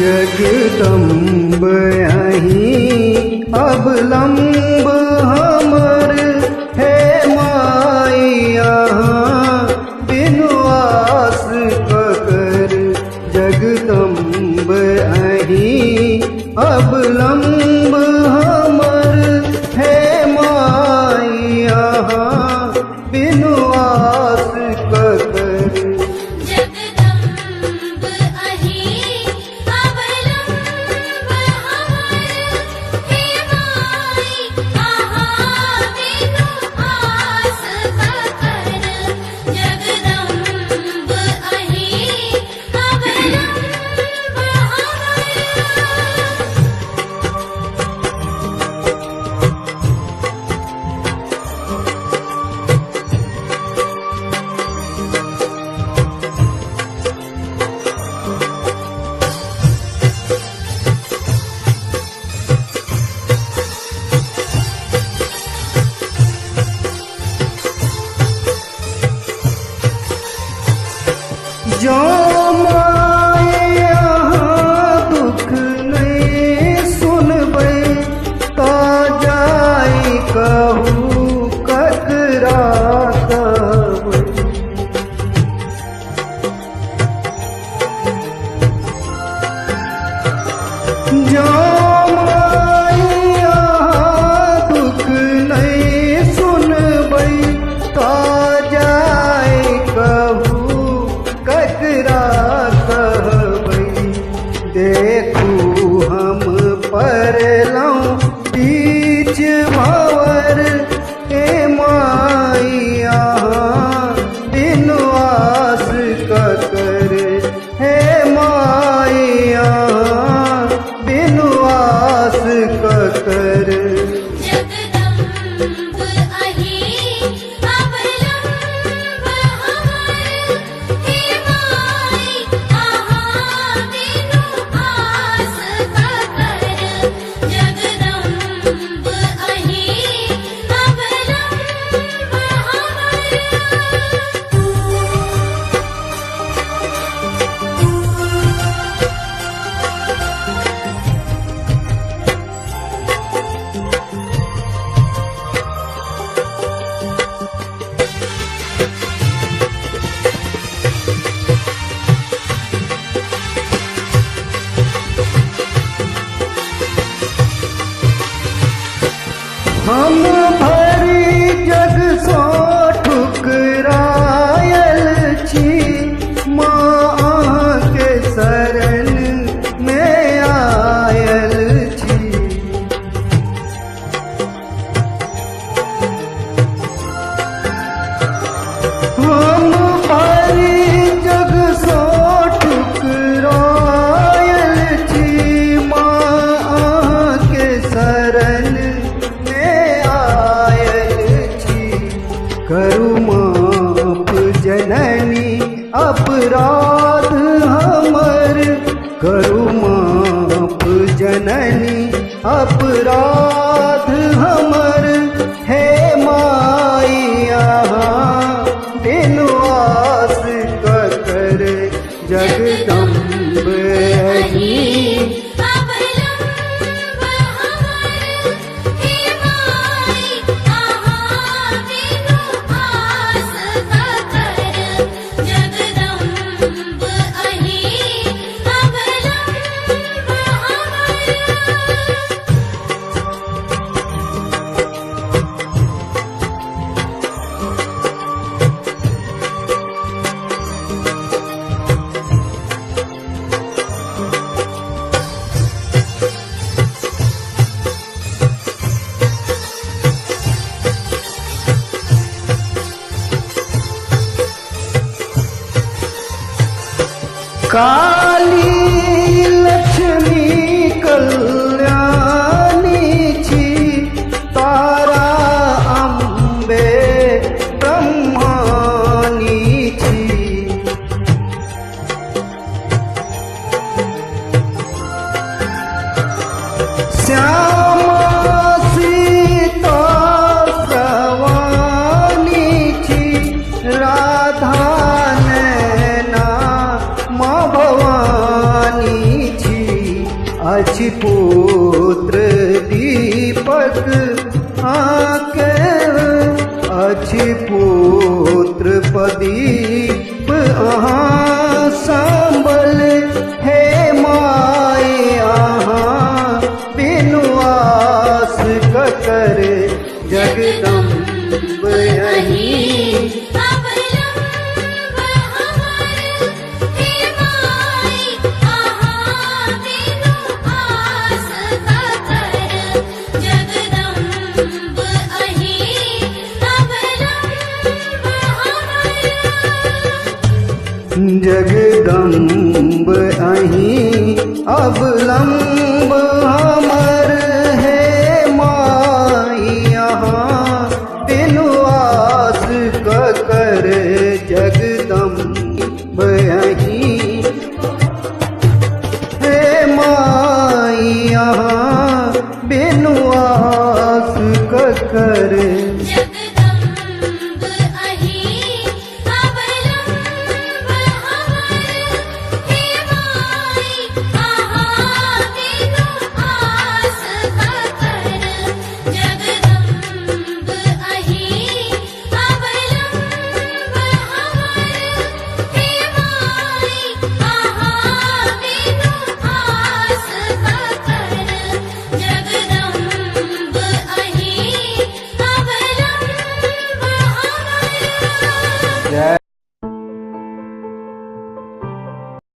जगदम्ब अहीं अवलंब हमर, हे माई अहाँ बिनु आस ककर। जगदम्ब अहीं अवलंब हमर, हे माई अहाँ बिनु आस ककर। जगदम्ब अहीं अवलंब हमर, हे माई अहाँ बिनु आस ककर। जगदम्ब अहीं अवलंब हमर। जो माय अहाँ दुख नहीं सुनबै, त जाय कहू ककरा कहबै। जो माय अहाँ दुख नहीं सुनबै, त जाय कहू ककरा कहबै। देखू हम पड़लहुँ बीच भंवर, हे माई अहाँ बिनु आस ककर। हे माई अहाँ बिनु आस ककर। जगदम्ब अहीं अवलंब हमर, हे माई अहाँ बिनु आस ककर। जगदम्ब अहीं अवलंब हमर। हम भरि जग सँ ठुकरायल छी, माँ अहाँके शरण मे आयल छी। हम भरि जग सँ ठुकरायल छी, माँ अहाँके शरण मे आयल छी। करू माप जननी अपराध हमर, करू माप जननी अपराध हमर, हे माई अहाँ बिनु आस ककर। जगदम्ब अहीं अवलंब हमर, हे माई अहाँ बिनु आस ककर। जगदम्ब अहीं अवलंब हमर। काली लक्ष्मी कल्याणी छी, तारा अम्बे ब्रह्मानी छी। श्यामा सीता श्रवानी छी, राधा नैना माँ भवानी छी। पुत्र दीपक आके, अछि पुत्र प्रदीप अहाँ संबल हे माई अहाँ बिनु आस ककर जगदम्ब अहीं अवलंब हमर हे माई अहाँ बिनु आस ककर जगदम्ब अहीं अवलंब हमर। जगदम्ब अहीं अवलंब हमर हे माई अहाँ बिनु आस ककर जगदम्ब अहीं हे माई अहाँ बिनु आस ककर।